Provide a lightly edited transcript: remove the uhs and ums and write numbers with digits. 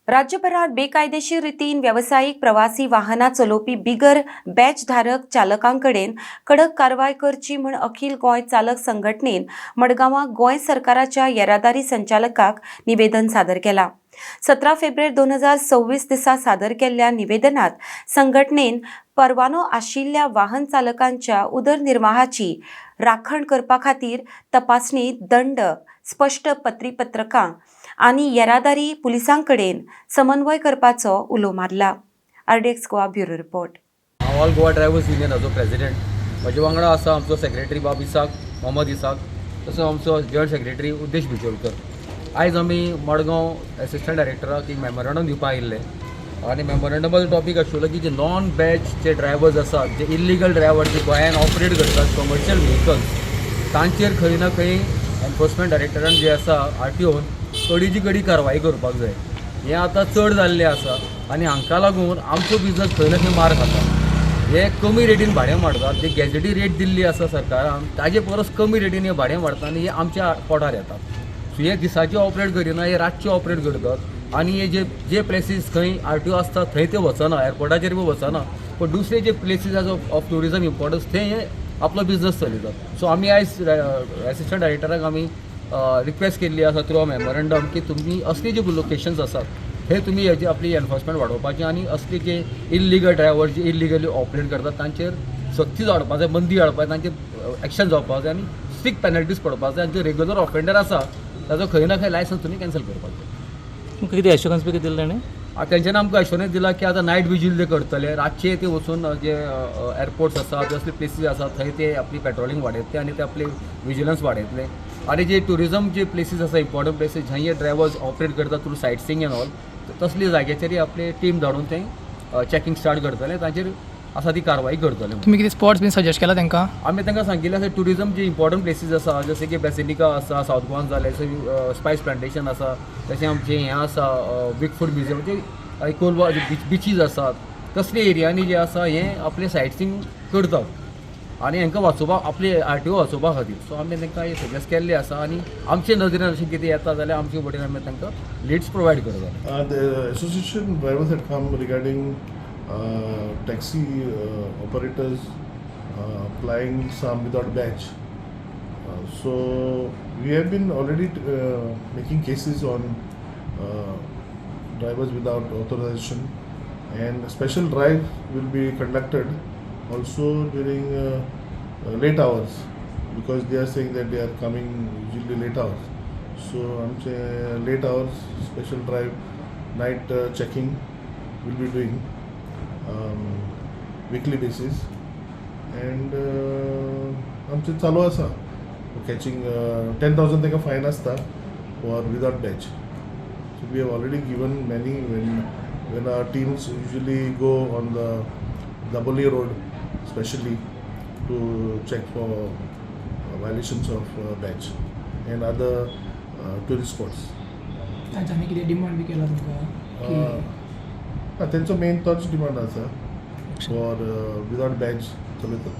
राज्यभरात बेकायदेशीर रितीन वेवसायीक प्रवासी वाहनां चलोवपी बिगर बॅचधारक चालकांकडेन कडक कारवाय करची म्हूण अखील गोंय चालक संघटनेन मडगांवां गोंय सरकाराच्या येरादारी संचालकाक निवेदन सादर केलां. 17 फेब्रुवारी 2026 दिसा सादर केल्ल्या निवेदनात संघटनेन परवानो आशिल्ल्या वाहन चालकांच्या उदरनिर्वाहाची राखण करपा खातीर तपासणी, दंड, स्पश्ट पत्रीपत्रकां आनी येरादारी पुलिसां कडेन समन्वय करपाचो उलो मारला. RDX Goa, bureau report. हांव ऑल गोवा ड्रायव्हर्स युनियनाचो प्रेसिडेंट. म्हजे वांगडा आसा आमचो सेक्रेटरी बाब इसाक मोहम्मद इसाक, तसो आमचो जॉयंट सेक्रेटरी उद्देश बिचोलकर. आयज आमी मडगांव एसिस्टंट डायरेक्टराक एक मेमोरंडम दिवपा आयिल्ले आनी मेमोरंडमाचो टॉपीक आशिल्लो की जे नॉन बॅच जे ड्रायव्हर्स आसात, जे इल्लिगल ड्रायव्हर जे गोंयान ऑपरेट करतात कमर्शियल व्हेकल्स, तांचेर खंय ना खंय एनफोर्समेंट डायरेक्टरान जे आसा आरटीओन कडीची कडी कारवाई करपाक जाय. हें आतां चड जाल्लें आसा आनी हांकां लागून आमचो बिजनस खंय ना खंय मार खाता. हे कमी रेटीन भाडें मारतात. जे गॅजेटी रेट दिल्ली आसा सरकारान, ताजे परस कमी रेटीन हे भाडें मारता आनी हे आमच्या पोटार येतात. सो हे दिसाचे ऑपरेट करिना, हे रातचे ऑपरेट करतात आनी हे जे जे प्लेसीस खंय आरटीओ आसता थंय ते वचना, एअरपोर्टाचेर बी वचना, पण दुसरे जे प्लेसीस आसा ऑफ ट्युरिजम इम्पॉर्टन्स, थंय हे आपलो बिजनस चलयतात. सो आमी आयज एसिस्टंट डायरेक्टराक आमी रिक्वेस्ट केल्ली आसा थ्रू अ मेमोरंडम की तुमी असली जी लोकेशन्स आसात थंय तुमी हेजी आपली एनफोर्समेंट वाडोवपाची आनी असली जे इल्लिगल ड्रायव्हर जे इल्लिगली ऑपरेट करतात तांचेर सक्ती हाडपा जाय, बंदी हाडपा जाय, तांचेर एक्शन जावपाक जाय आनी स्ट्रिक्ट पेनल्टीज पडपाक जाय आनी जे रेगुलर ऑफेंडर आसा ताजो खंय ना खंय लायसन्स तुमी कॅन्सल करपाक जाय. तुमकां कितें एश्योरन्स बी कितें दिलें ताणें? आतां तेंच्यांनी आमकां एश्योरन्स दिला की आतां नायट विजील ते करतले, रातचे ते वचून जे एअरपोर्ट्स आसा, असले प्लेसीस आसा थंय ते आपली पेट्रोलिंग वाडयतले आनी ते आपले विजिलन्स वाडयतले आनी जे ट्युरिजम जे प्लेसीस आसा, इम्पॉर्टंट प्लेसीस जंय हे ड्रायव्हर्स ऑपरेट करता through sightseeing and all, तसली जाग्याचेरय आपले टीम धाडून ते चॅकिंग स्टार्ट करतले, तांचेर आसा ती कारवाई करतले. तुमी कितें स्पॉट्स बीन सजेस्ट केला तांकां? आमी तांकां सांगिल्लें आसा, ट्युरिजम जे इम्पॉर्टंट प्लेसीस आसा, जशें की बेसिलिका आसा सावथ गोवान जालें, स्पायस प्लांटेशन आसा, तशें आमचें हें आसा बिग फूट म्युजियम, म्हणजे कोलवा बिचीज आसात, तसले एरियांनी जे आसा हे आपलें सायट सिंग करतात आनी हांकां वाचोवपाक आपले आरटीओ वाचोवपा खातीर. सो आमी तांकां हें सजेस्ट केल्लें आसा आनी आमचे नदरेन अशें कितें येता जाल्यार आमचे वटेन आमी तांकां लिड्स प्रोवायड करतले. The association drivers had come regarding taxi operators plying some without badge. So we have been already making cases on drivers without authorization, and a special drive will be conducted also during late hours because they are saying that they are coming usually late hours. So आमचे late hours special drive, night checking will be doing weekly basis and आमचे चालू आसा catching. 10,000 ताका fine आसता for without badge. So we have already given many when our teams usually go on the Dabolim road, specially to check for violations of badge and other tourist spots. तांच्यांनी कितें demand बी केला तुमकां की? तेंचो main तोच demand आसा for without badge चलयतात.